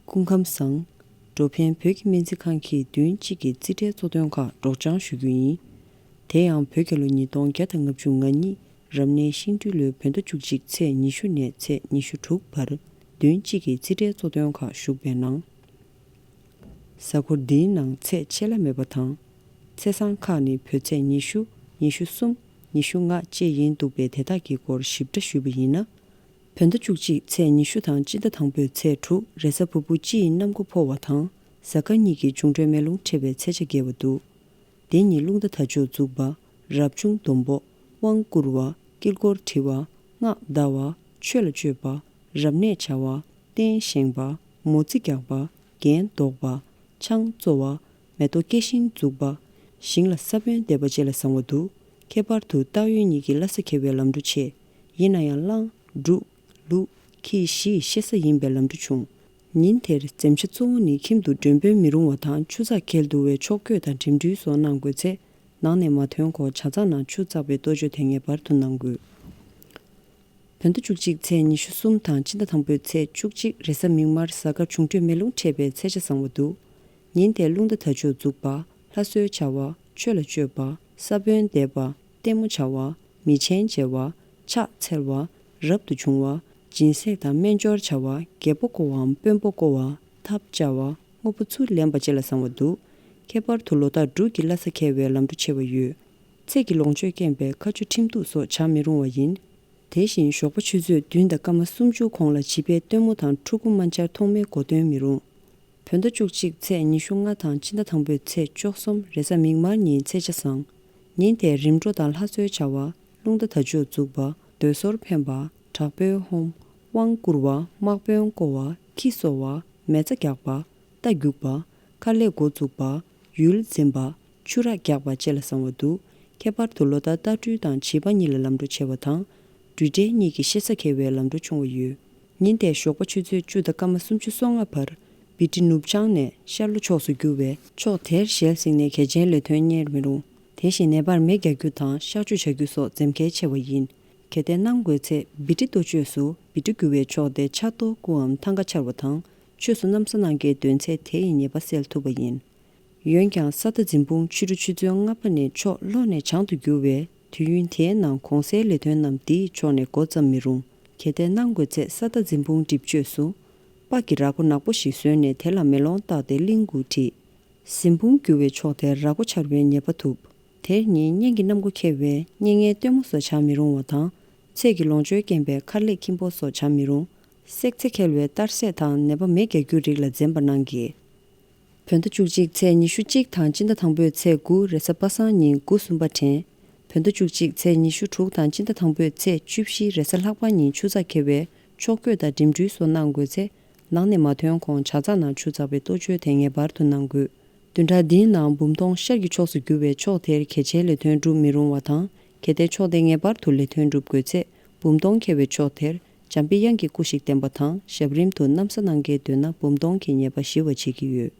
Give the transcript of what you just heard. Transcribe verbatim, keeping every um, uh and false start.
སྐུ་ཁམས་བཟང་། འགྲོ་ཕན་བོད་ཀྱི་སྨན་རྩིས་ཁང་གིས་བདུན་གཅིག་གི་རྩིས་ཁྲའི་གཙོ་དོན་ཁག་སྒྲོག་སྦྱང་ཞུ་རྒྱུ་ཡིན། དེ་ཡང་བོད་རྒྱལ་ལོ་ཉིས་སྟོང་བརྒྱ་དང་ལྔ་བཅུ་ང་གཉིས་རབ་གནས་ཤིང་སྦྲུལ་ལོའི་བོད་ཟླ་བཅུ་གཅིག་ཚེས་ཉི་ཤུ་ནས་ཚེས་ཉི་ཤུ་དྲུག་བར་བདུན་གཅིག་གི་རྩིས་ཁྲའི་གཙོ་དོན་ཁག་ཞུགས་པའི་ནང་། གཟའ་འཁོར་འདིའི་ནང་ཚེས་ཆད་ལྷག་མེད་པ་དང་། ཚེས་བཟང་ཁག་ནི་བོད་ཚེས་ཉི་ཤུ། ཉི་ཤུ་གསུམ། ཉི་ཤུ་ལྔ་བཅས་ཡིན་འདུག་པས། དེ་དག་གི་སྐོར་ཞིབ་ཕྲ་ཞུས་པ་ཡིན་ན། བོད་ཟླ་བཅུ་གཅིག་ཚེས་ཉི་ཤུ་དང་སྤྱི་ཟླ་དང་པོའི་ཚེས་དྲུག་རེས་གཟའ་ཕུར་བུ་སྤྱི་ཡི་གནམ་སྒོ་འཕོ་བ་དང་། གཟའ་སྐར་གཉིས་ཀྱི་འབྱུང་འཕྲོད་མེ་རླུང་འཕྲད་པའི་ཚེས་ཆ་འགལ་བ་འདུག་དེ་ཉིན་རླུང་རྟ་དར་ལྕོག་འཛུགས་པ། རབ་བྱུང་སྡོང་པོ། དབང་བསྐུར་བ། དཀྱིལ་འཁོར་བྲི་བ། སྔགས་བཟླ་བ། ཆོས་ལ་སྤྱོད་པ། རབ་གནས་བྱ་བ། རྟེན་བཞེངས་པ། མོ་རྩིས་རྒྱག་པ། རྒྱན་འདོགས་པ། ཆང་བཙོ་བ། མེ་ཏོག་སྐྱེ་ཤིང་འཛུགས་པ། ཞིང་ལ་ས་བོན་འདེབས་པ་བཅས་ལ་བཟང་བ་འདུག་ཁྱད་པར་དུ་སྟག་ཡོས་གཉིས་ཀྱི་ལྷ་ས་ཁེལ་བའི་ལམ་འགྲོ་ཆེ། ཡིན་ན་ཡང་གླང་། འབྲུག་ལུག་ཁྱི་བཞིའི་གཤེད་ས་ཡིན་པའི་ལམ་འགྲོ་ཆུང་། ཉིན་དེར་འཛེམ་བྱ་གཙོ་བོ་ནི་ཁྱིམ་དུ་མགྲོན་དཔོན་མི་རུང་བ་དང་ཆུ་ཚགས་ཁེལ་འདུག་པས་ཕྱོགས་བསྐྱོད་དང་འགྲིམ་འགྲུལ་སོགས་གནང་དགོས་ཚེ། ནང་ནས་མ་ཐོན་གོང་ཇ་ཚགས་ནང་ཆུ་བཙགས་པའི་གཏོ་བཅོས་དེ་ངེས་པར་དུ་གནང་དགོས། བོད་ཟླ་བཅུ་གཅིག་ཚེས་ཉི་ཤུ་གསུམ་དང་སྤྱི་ཟླ་དང་པོའི་ཚེས་བཅུ་གཅིག་རེས་གཟའ་མིག་དམར་གཟའ་སྐར་འབྱུང་འཕྲོད་མེ་རླུང་འཕྲད་པའི་ཚེས་ཆ་བཟང་བ་འདུག་ཉིན་དེར་རླུང་རྟ་དར་ལྕོག་འཛུགས་པ། ལྷ་གསོལ་བྱ་བ། ཆོས་ལ་སྤྱོད་པ། ས་བོན་འདེབས་པ། ལྟད་མོ་བྱ་བ། མི་ཆེན་མཇལ་བ། ཕྱག་འཚལ་བ། རབ་ཏུ་བྱུང་བ། སྦྱིན་སྲེག་དང་སྨན་སྦྱོར་བྱ་བ། རྒྱལ་པོ་བསྐོ་བའམ་དཔོན་པོ་བསྐོ་བ། ཐབ་བཅའ་བ། དངོས་པོ་ཚུར་ལེན་པ་བཅས་ལ་བཟང་བ་འདུག་ཁྱད་པར་དུ་ལོ་རྟགས་འབྲུག་གི་ལྷ་ས་ཁེལ་བའི་ལམ་འགྲོ་ཆེ་བ་ཡོད། ཚེ་གི་ལོངས་སྤྱོད་རྐྱེན་པས་མཁའ་སྤྱོད་ཁྲིམས་གཏུག་སོགས་བྱ་མི་རུང་བ་ཡིན། དེ་བཞིན་ཞོགས་པ་ཆུ་ཚོད་བདུན་དང་སྐར་མ་སུམ་ཅུ་གོང་ལ་བྱིས་པའི་སྟོན་མོ་དང་ཕྲུ་གུ་དམར་འབྱར་ཐོགས་མེད་མགོ་སྟོན་མི་རུང་། བོད་ཟླ་བཅུ་གཅིག་ཚེས་ཉི་ཤུ་ལྔ་དང་སྤྱི་ཟླ་དང་པོའི་ཚེས་བཅུ་གསུམ་རེས་གཟའ་མིག་དམར་ཉིན་ཚེས་ཆ་བཟང་། ཉིན་དེར་རིམ་གྲོ་དང་ལྷ་གསོལ་བྱ་བ། རླུང་རྟ་དར་ལྕོག་འཛུགས་པ། མདོས་ཟོར་འཕེན་པ། དྲག་པོའི་ཧོམ། དབང་བསྐུར་བ། དམག་དཔོན་བསྐོ་བ། ཁྱི་གསོ་བ། མེ་བཙའ་རྒྱག་པ། རྟ་རྒྱུག་པ། མཁར་ལས་འགོ་འཛུགས་པ། ཡུལ་འཛིན་པ། ཆུ་རགས་རྒྱག་པ་བཅས་ལ་བཟང་བ་འདུག་ཁྱད་པར་དུ་ལོ་ལྟར་རྟ་སྦྲུལ་དང་བྱིས་པ་གཉིས་ལ་ལམ་འགྲོ་ཆེ་བ་དང་། སྦྲུལ་འདྲེ་གཉིས་ཀྱི་གཤེད་ས་ཁེལ་བའི་ལམ་འགྲོ་ཆུང་བ་ཡོད། ཉིན་དེའི་ཞོགས་པ་ཆུ་ཚོད་བཅུ་དང་སྐར་མ་སུམ་ཅུ་སོ་ལྔ་བར་བི་ཏི་ནུབ་བྱང་ནས་ཤར་ལྷོ་ཕྱོགས་སུ་རྒྱུ་བས་ཕྱོགས་དེར་ཞལ་གཟིགས་ནས་གལ་ཆེན་ལས་དོན་གཉེར་མི་རུང་། དེ་བཞིན་ནད་པར་མེ་རྒྱག་རྒྱུ་དང་གཤག་བཅོས་བྱ་རྒྱུ་སོགས་འཛེམ་གལ་ཆེ་བ་ཡིན། གལ་ཏེ་གནང་དགོས་ཚེ་བི་ཏི་གཏོ་བཅོས་སུ་བི་ཏི་རྒྱུ་བའི་ཕྱོགས་དེ་ཆར་གཏོར་རྐུ་འམ་ཐང་ག་འཕྱར་བ་དང་ཆོས་སུ་གནམ་ས་གནང་གལ་འདོན་ཚེ་དེ་ཡི་ཉེས་པ་སེལ་ཐུབ་པ་ཡིན། འོན་ཀྱང་ས་རྟ་འཛིན་སྤུངས་ཕྱི་དྲོ་ཆུ་ཚོད་ལྔ་པ་ནས་ཕྱོགས་ལྷོ་ནས་བྱང་དུ་རྒྱུ་བས་དུས་ཡུན་དེའི་ནང་གོང་གསལ་ལས་དོན་རྣམས་དེའི་ཕྱོགས་ནས་འགོ་བརྩམ་མི་རུང་། གལ་ཏེ་གནང་དགོས་ཚེ་ས་རྟ་འཛིན་སྤུངས་འགྲིབ་བཅོས་སུ་སྤགས་ཀྱི་ར་སྒོ་ནག་པོ་ཞིག་བཟོས་ནས་དེ་ལ་མེ་ལོང་བཏགས་ཏེ་གླིང་དགུ་བྲིས། འཛིན་སྤུངས་རྒྱུ་བའི་ཕྱོགས་དེར་ར་སྒོ་འཕྱར་བའི་ཉེས་པ་ཐུབ། དེར་ཉིན་གཉན་གྱི་གནམ་སྒོ་འཁེལ་བས་གཉན་ངའི་སྟོན་མོ་སོགས་བྱ་མི་རུང་བ་དང་། ཚེ་གི་ལོངས་སྤྱོད་རྐྱེན་པས་མཁར་ལས་ཁྱིམ་སྤོ་སོགས་བྱ་མི་རུང་། བསྲེག་ཚེ་འཁེལ་བས་གཏར་སྲེག་དང་ནད་པ་མེ་རྒྱག་རྒྱུའི་རིགས་ལ་འཛེམ་པ་གནང་གི། བོད་ཟླ་བཅུ་གཅིག་ཚེས་ཉི་ཤུ་གཅིག་དང་སྤྱི་ཟླ་དང་པོའི་ཚེས་དགུ་རེས་གཟའ་པ་སངས་ཉིན་དགུ་གསུམ་པ་དྲན། བོད་ཟླ་བཅུ་གཅིག་ཚེས་ཉི་ཤུ་དྲུག་དང་སྤྱི་ཟླ་དང་པོའི་ཚེས་བཅུ་བཞི་རེས་གཟའ་ལྷག་པ་ཉིན་ཆུ་ཚགས་འཁེལ་བས་ཕྱོགས་བསྐྱོད་དང་འགྲིམ་འགྲུལ་སོགས་གནང་དགོས་ཚེ། ནང་ནས་མ་ཐོན་གོང་ཇ་ཚགས་ནང་ཆུ་བཙགས་པའི་གཏོ་བཅོས་དེ་ངེས་པར་དུ་གནང་དགོས། བདུན་ཕྲག་འདིའི་ནང་འབུམ་སྟོང་ཤར་གྱི་ཕྱོགས་སུ་རྒྱུ་བས་ཕྱོགས་དེར་གལ་ཆེའི་ལས་དོན་སྒྲུབ་མི་རུང་བ་དང་། གལ་ཏེ་ཕྱོགས་དེ་ངེས་པར་དུ་ལས་དོན་སྒྲུབ་དགོས་ཚེ། འབུམ་སྟོང་འཁེལ་བའི་ཕྱོགས་དེར་འཇམ་པའི་དབྱངས་ཀྱི་སྐུ་ཞིག་བསྟན་པ་དང་ཞབས་རིམ་དུ་གནམ་ས་གནང་གལ་འདོད་ན་འབུམ་སྟོང་གི་ཉེས་པ་ཞི་བ་བྱེད་ཀྱི་ཡོད།